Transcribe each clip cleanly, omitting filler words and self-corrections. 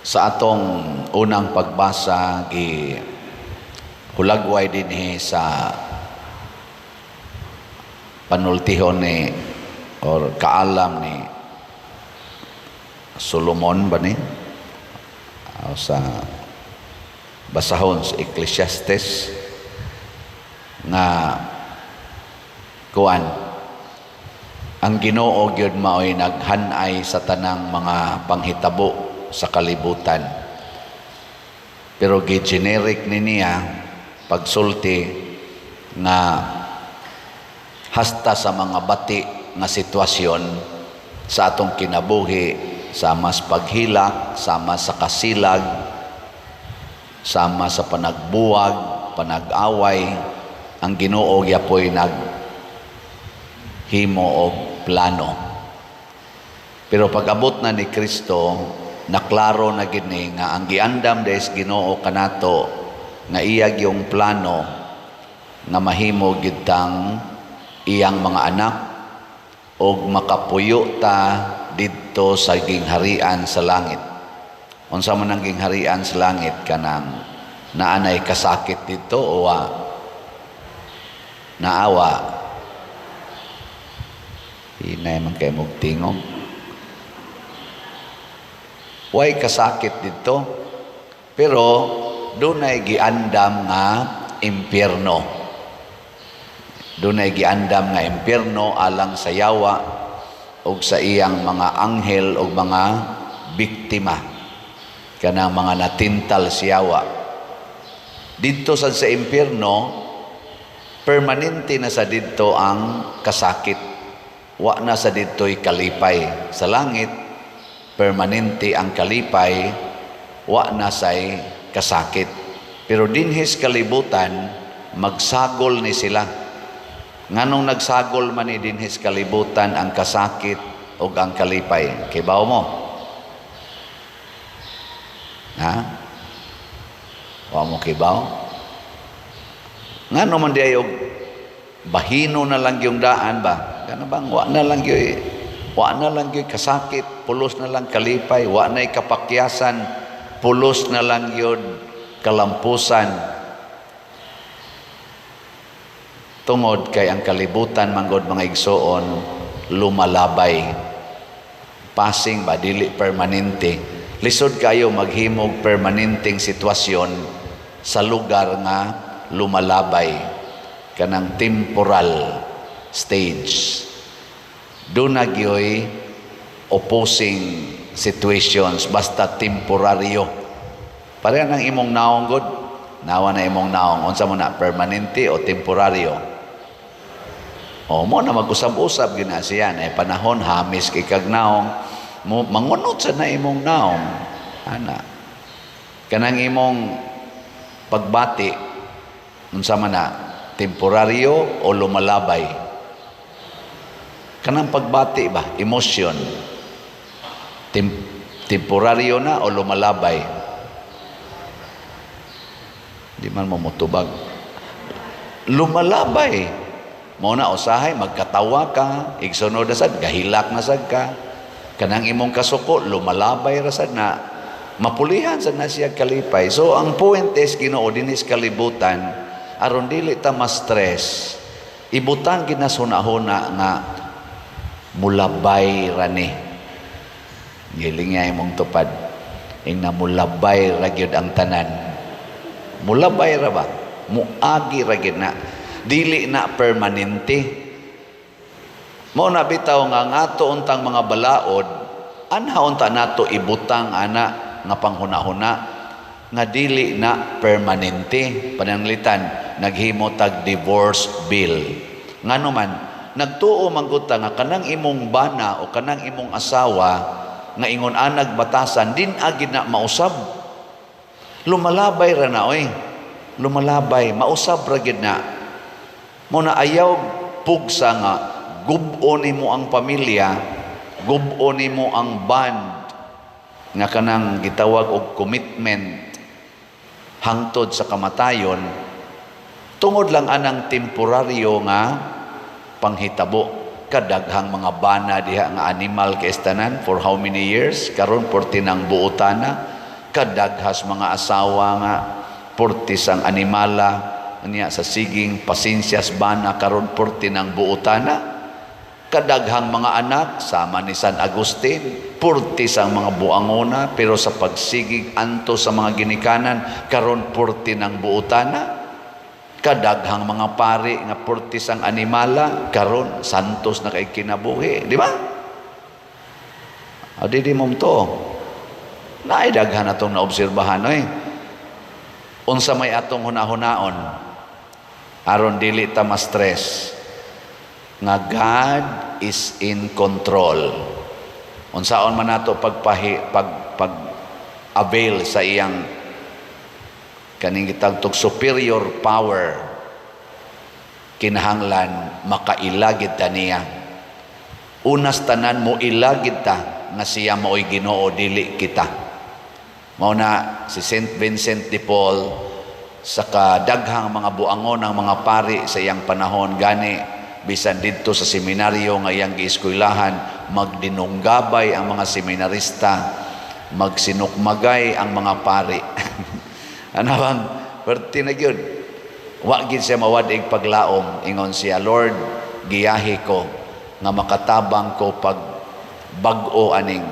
Sa atong unang pagbasa, gi hulagway dinhi sa panultihon ni or kaalam ni Solomon ba ni? O sa basahon sa Ecclesiastes nga kuan, ang Ginoo gyud maoy naghanay sa tanang mga panghitabo sa kalibutan, pero gi-generic ni niya pagsulti nga hasta sa mga bati nga sitwasyon sa atong kinabuhi, sama sa paghilak, sama sa kasilag, sama sa panagbuwag, panag-away, ang Ginoo gyapoy nag himo og plano. Pero pag-abot na ni Kristo, naklaro na gid ni nga ang giandam des Ginoo kanato nga iya yung plano nga mahimo gid tang iyang mga anak og makapuyo ta didto sa gingharian sa langit. Unsa man ang gingharian sa langit? Kanang naanay kasakit didto o wa? Naawa. Hinay man kay mog tingog. Way kasakit didto. Pero dunay giandam nga impyerno. Dunay giandam nga impyerno alang sa yawa ug sa iyang mga anghel ug mga biktima, kanang mga natintal sa yawa. Didto sad sa impyerno, permanente na sa didto ang kasakit. Wa na sa didto'y kalipay. Sa langit, permanente ang kalipay, wa na say kasakit. Pero dinhis kalibutan, magsagol ni sila. Nganong nagsagol man ni dinhis kalibutan ang kasakit o ang kalipay? Kibaw mo? Ha? Wa mo kibaw? Ngano man di og bahino na lang yung daan ba? Gana bang wa na lang gyud, wa na lang gyud kasakit, pulos na lang kalipay, wa na'y kapakyasan, pulos na lang yun kalampusan? Tungod kay ang kalibutan manggod, mga igsoon, lumalabay. Passing ba, dili permanente. Lisod kayo maghimog permanenteng sitwasyon sa lugar nga lumalabay, kanang temporal stage. Doon na gyoy opposing situations basta temporaryo. Pareha ng imong naong god. Nawa na imong naong, unsa mo na, permanente o temporaryo? O mo na mag-usab-usab gina siya na panahon hamis kay kag naong mo, mangunot sa na imong naong ana. Kanang imong pagbati, unsa man na, temporaryo o lumalabay? Kanang pagbati ba, emotion, temporaryo na o lumalabay? Di man mo mutubag. Lumalabay. Mo na usahay magkatawa ka, igsunod na sad gahilak na sad ka. Kanang imong kasuko lumalabay ra sad na, mapulihan sad na siya kalipay. So ang point is, Ginoo dinis kalibutan, aron dili ta ma-stress, ibutang ginasuna-huna nga mulabay ra ni. Giling nga imong tupad. Ingna, mulabay ra gyud ang tanan. Mulabay ra ba? Muagi ra gyud na. Dili na permanente. Mao na bitaw nga ang ato untang mga balaod, anha unta nato ibutang ana nga panghuna-huna nga dili na permanente. Pananglitan, naghimo tag divorce bill. Ngano man, nagtuo man gud ta nga kanang imong bana o kanang imong asawa nga ingon anag batasan din agid na mausab. Lumalabay ra na oy. Lumalabay, mausab ra gid na. Mo na ayaw pugsa nga gub-o nimo ang pamilya, gub-o nimo ang bond nga kanang gitawag og commitment hangtod sa kamatayon tungod lang anang temporaryo nga panghitabo. Kadaghang mga bana diha nga animal kay tanan for how many years karon, porti nang buotana. Kadaghas mga asawa nga purtis ang animala niya sa siging pasensyas bana, karon purti ng buotana. Kadaghang mga anak, sama ni San Agustin, purtis ang mga buangona, pero sa pagsigig anto sa mga ginikanan, karon purti ng buotana. Kadaghang mga pari nga purtis ang animala, karon santos na kay kinabuhi, di ba? O di di mo to. Naay daghan atong naobserbahan oy. Unsa may atong hunahunaon aron dili ta ma-stress? Nga God is in control. Unsaon man nato pagpahi pag pag avail sa iyang kaning gitawag superior power, kinahanglan makaila gid ta niya. Unas tanan, mo ila gid ta nga siya maoy Ginoo, dili kita. Mao na si Saint Vincent de Paul, sa kadaghang mga buangon ng mga pari sa iyang panahon, gani bisan didto sa seminaryo nga iyang gieskwelahan, magdinunggabay ang mga seminarista, magsinukmagay ang mga pari. Ano bang perti na gyud, wa gid siya mawad-ig paglaom. Ingon siya, "Lord, giyahi ko nga makatabang ko pag bag-o aning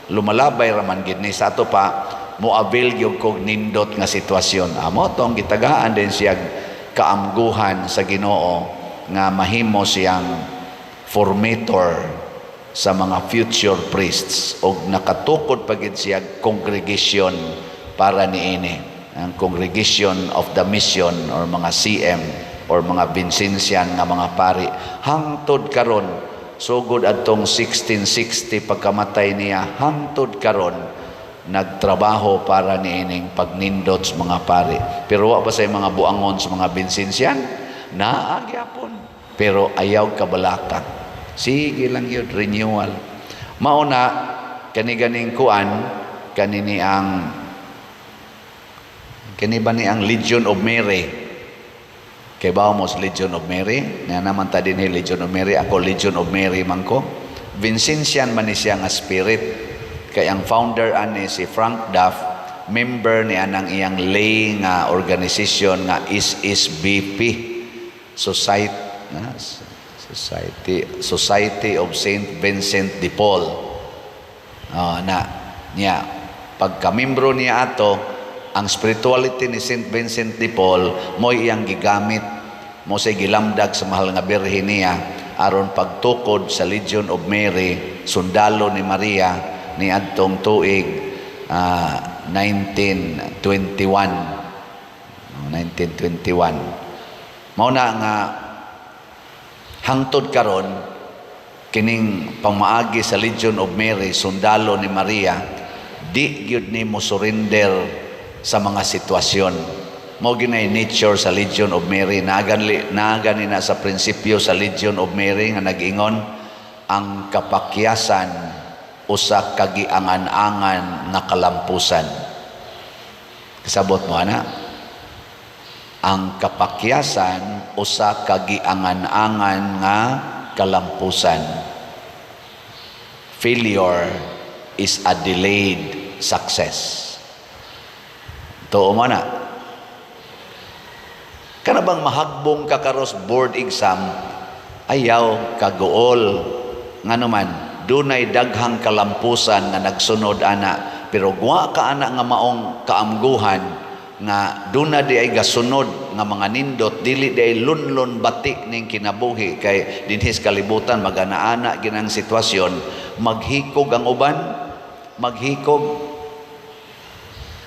lumalabay raman gid ni sa ato pa mo avail gyud kog nindot nga sitwasyon." Amo tong gitagaan din siya kaamguhan sa Ginoo nga mahimo siyang formator sa mga future priests, og nakatukod pa gid siya congregation para niini, ang Congregation of the Mission or mga CM or mga Vincentian nga mga pari. Hangtod karon, sugod adtong 1660 pagkamatay niya, hangtod karon nagtrabaho para niining pagnindot sa mga pari. Pero wa pa say mga buangon sa mga Vincentian naa gyapon, pero ayaw kabalaka, sige lang yun, renewal. Mao na kani ganing kuan kanini, ang kani ba ni ang Legion of Mary. Kay ba mo sa Legion of Mary na naman ta din, Legion of Mary? Ako, Legion of Mary man ko. Vincentian man ni siya nga spirit, kay ang founder ani si Frank Duff, member ni anang iyang lay nga organization nga SSBP, Society na Society Society of Saint Vincent de Paul. Na niya pagka-membro niya ato, ang spirituality ni Saint Vincent de Paul mo'y iyang gigamit mo say gilamdag sa Mahal nga Birhen niya aron pagtukod sa Legion of Mary, Sundalo ni Maria, ni adtong tuig 1921. 1921. Mao na nga hangtod karon, kining pamaagi sa Legion of Mary, Sundalo ni Maria, di gyud nimo surrender sa mga sitwasyon. Mo ginay nature sa Legion of Mary. Nagan na sa prinsipyo sa Legion of Mary nga nag-ingon, "Ang kapakyasan usa ka giangan-angan nga kalampusan." Kasabot mo ana? Ang kapakyasan usa ka giangan-angan nga kalampusan. Failure is a delayed success. Tuo mo na. Kana bang mahagbong ka karos board exam, ayaw kaguol. Ngano man, dunay daghang kalampusan nga nagsunod ana, pero guwa ka ana nga maong kaamguhan nga duna di ay gasunod nga mga nindot, dili di ay lunlon bati ning kinabuhi, kay dinhis kalibutan magana-ana ginang sitwasyon, maghikog ang uban, maghikog.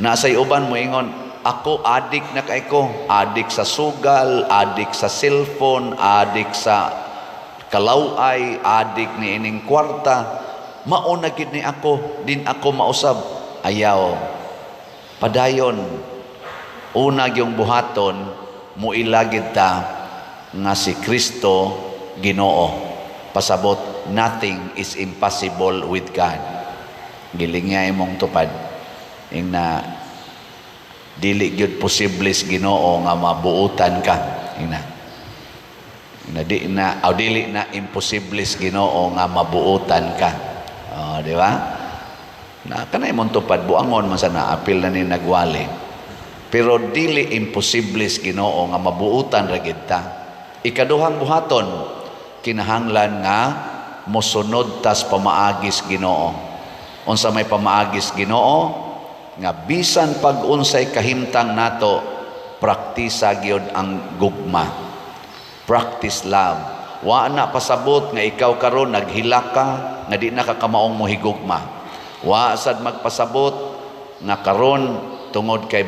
Nasay uban moingon, "Ako adik na kay ko, adik sa sugal, adik sa cellphone, adik sa kalaway, adik ni ining kwarta, mao na gid ni ako, din ako mausab." Ayaw. Padayon. Una gyung buhaton, muilagid ta nga si Kristo Ginoo. Pasabot, nothing is impossible with God. Giling nga imong tupad. Ing na dili gyud posible sa Ginoo nga mabuutan ka. Ing na. Na di na aw dili na imposible sa Ginoo nga mabuutan ka. Oh, di ba? Na kanay mong tupad, buangon man sa naapil na ni nagwali. Pero dili imposible sa Ginoo nga mabuutan ra gid ta. Ikaduhang buhaton, kinahanglan nga mosunod tas pamaagis Ginoo. Unsa may pamaagis Ginoo? Nga bisan pag unsay kahimtang nato, praktisa gyud ang gugma. Practice love. Wa na pasabot nga ikaw karon naghilak ka nga di na ka kamaong mohigugma. Wa sad magpasabot nga karon tungod kay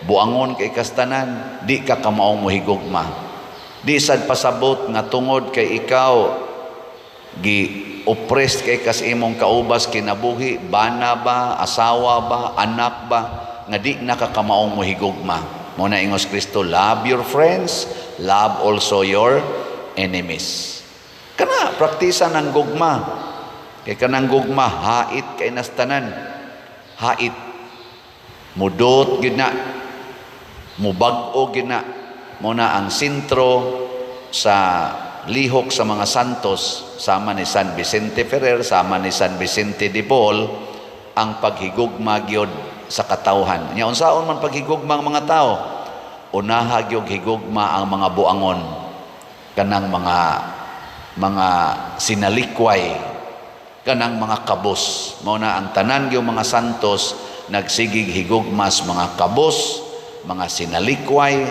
buangon kay kastanan, di ka kamaong mohigugma. Di sad pasabot nga tungod kay ikaw gi oppressed kay kas imong kaubas kinabuhi, bana ba, asawa ba, anak ba, nga di na ka kamaong mohigugma. Mo na ingos Kristo, "Love your friends, love also your enemies." Kana praktisa ng gugma. Kay kanang gugma hait kay nastanan. Hait. Mudot gid na. Mubag-o gid na. Mo na ang sentro sa lihok sa mga santos, sama ni San Vicente Ferrer, sama ni San Vicente de Paul, ang paghigugma gyud sa katawhan. Nya unsaon man paghigugma ang mga tao? Unaha gyud higugma ang mga buangon, kanang mga sinalikway, kanang mga kabos. Mao na ang tanan gyud mga santos nagsigig higugmas mga kabos, mga sinalikway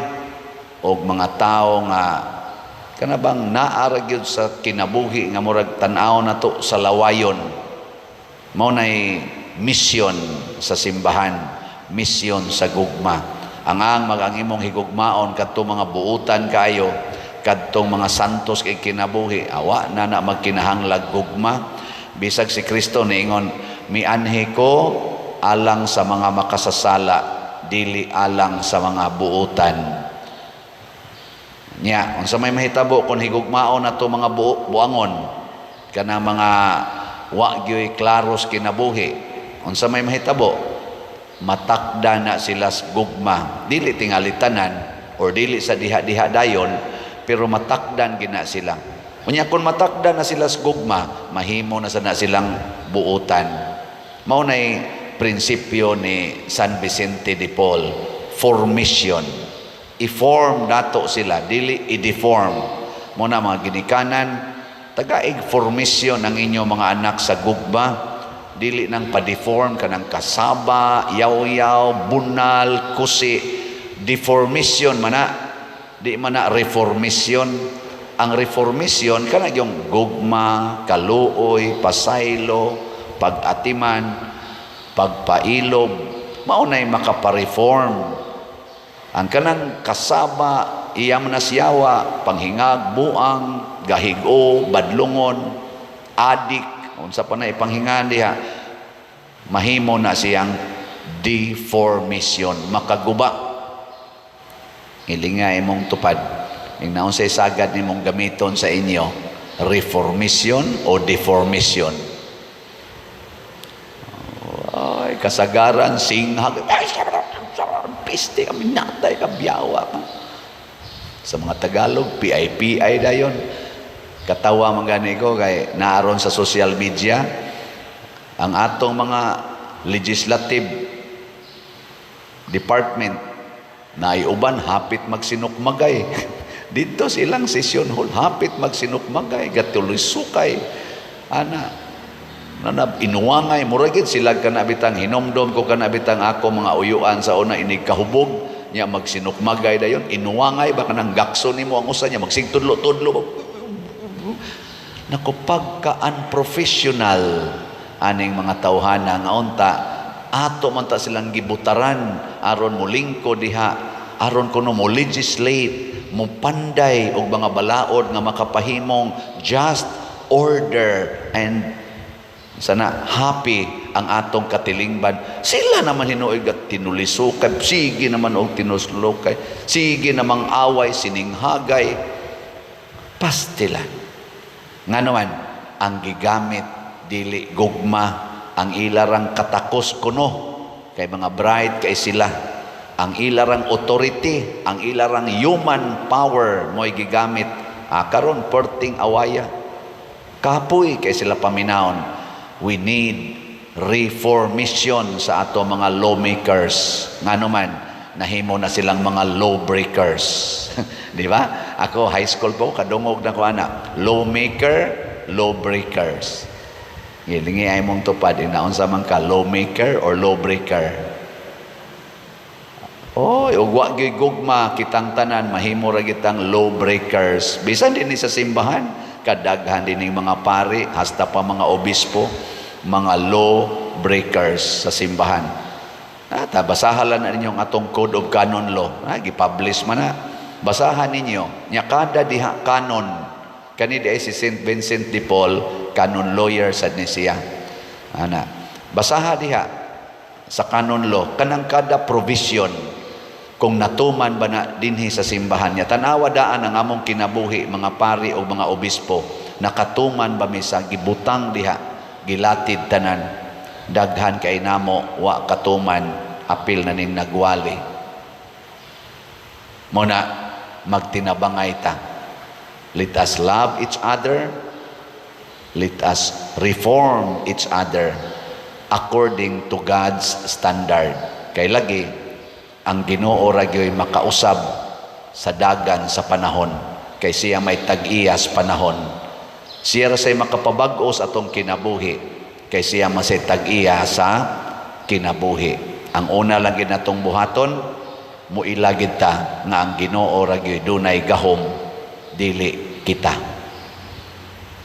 og mga tao nga kana bang naa ra gyud sa kinabuhi nga murag tan-aw nato sa lawayon. Mao nay misyon sa simbahan, misyon sa gugma. Ang imong higugmaon kadto mga buutan kayo, kadtong mga santos kay kinabuhi, awa na na magkinahanglag gugma. Bisag si Kristo niingon, "Mianhi ko alang sa mga makasasala, dili alang sa mga buutan." Nya, unsa may mahitabo kung higugmaon nato mga buangon, kana mga wa gyoy klaros kinabuhi? Unsa may mahitabo? Matakda na sila sa gugma. Dili tingali tanan or dili sa diha-diha dayon, pero matakdan gina sila. Unya kung matakda na sila sa gugma, mahimo na sana silang buutan. Mao nay prinsipyo ni San Vicente de Paul, formation. I-form nato sila, dili i-deform. Mo na mga ginikanan, tagaig formation ang inyong mga anak sa gugma, dili nang pa-deform kanang kasaba, yaw-yaw, bunal, kusi. Deformation mana, di mana reformation. Ang reformation kana yung gugma, kaluoy, pasaylo, pag-atiman, pagpailob, mao nay makapa-reform. Ang kanang kasaba, iyam na siyawa, panghingag, buang, gahigo, badlungon, adik, unsa pa na ipanghingan diha, mahimo na siyang deformation, makaguba. Ilinga imong tupad. Ing naunsay sagad nimong gamiton sa inyo, reformation o deformation? Ay, kasagaran, singhag, ay, piste kami natay kabyawa. Sa mga Tagalog, PIPI dayon. Katawa man gani ko kay naaron sa social media ang atong mga legislative department na uban hapit magsinukmagay. Dito sa ilang session hall, hapit magsinukmagay, gatuloy sukay. Ana, nanab inuwangay, murag gid sila kana bitang hinomdom ko kana bitang ako mga uyuan sa una inig kahubog nya magsinukmagay dayon, inuwangay ba, kanang gakso nimo ang usa niya magsigtudlo-tudlo. Nako, pagka unprofessional aning mga tawhana nga unta ato man ta silang gibutaran aron molingko diha, aron kuno mo legislate, mo panday og mga balaod nga makapahimong just order and sana happy ang atong katilingban. Sila naman hinuoy at tinulisukay, sige naman og tinuslukay, sige namang away, sininghagay, pastilan. Nga naman ang gigamit dili gugma, ang ilarang katakos kuno kay mga bright kay sila, ang ilarang authority, ang ilarang human power mo'y gigamit. Ah, karon perting awaya, kapoy kay sila paminawon. We need Reformation sa ato mga lawmakers. Ngano man, nahimo na silang mga lawbreakers. Di ba? Ako, high school po, kadungog na ko ana. Lawmaker, lawbreakers. Gilingi ay mong tupad, inaunsa man ka, lawmaker or lawbreaker? Oh, ug wa gyud gugma kitang tanan, mahimo ra kitang lawbreakers. Bisan dinhi sa simbahan, kadaghan din mga pari, hasta pa mga obispo, mga law breakers sa simbahan. Ah, ta basahan lang na ninyo ang atong Code of Canon Law. Ah, gi-publish man na. Basahan ninyo. Nya kada diha canon. Kani di ay si Saint Vincent de Paul, canon lawyer sad ni siya. Ana. Basaha diha sa canon law kanang kada provision kung natuman ba na dinhi sa simbahan niya. Tanawa daan ang among kinabuhi, mga pari o mga obispo, nakatuman ba mi sa gibutang diha, gilatid tanan? Daghan kay namo wa katuman, apil na ning nagwali. Muna magtinabangay ta. Let us love each other. Let us reform each other according to God's standard. Kay lagi ang Ginoo ra gyoy makausab sa dagan sa panahon, kay siya may tag-iyas panahon. Siya ra say makapabag-o sa atong kinabuhi, kay siya masay tag-iya sa kinabuhi. Ang una lang gid natong buhaton, muila gid ta nga ang Ginoo ra gyud dunay gahom, dili kita.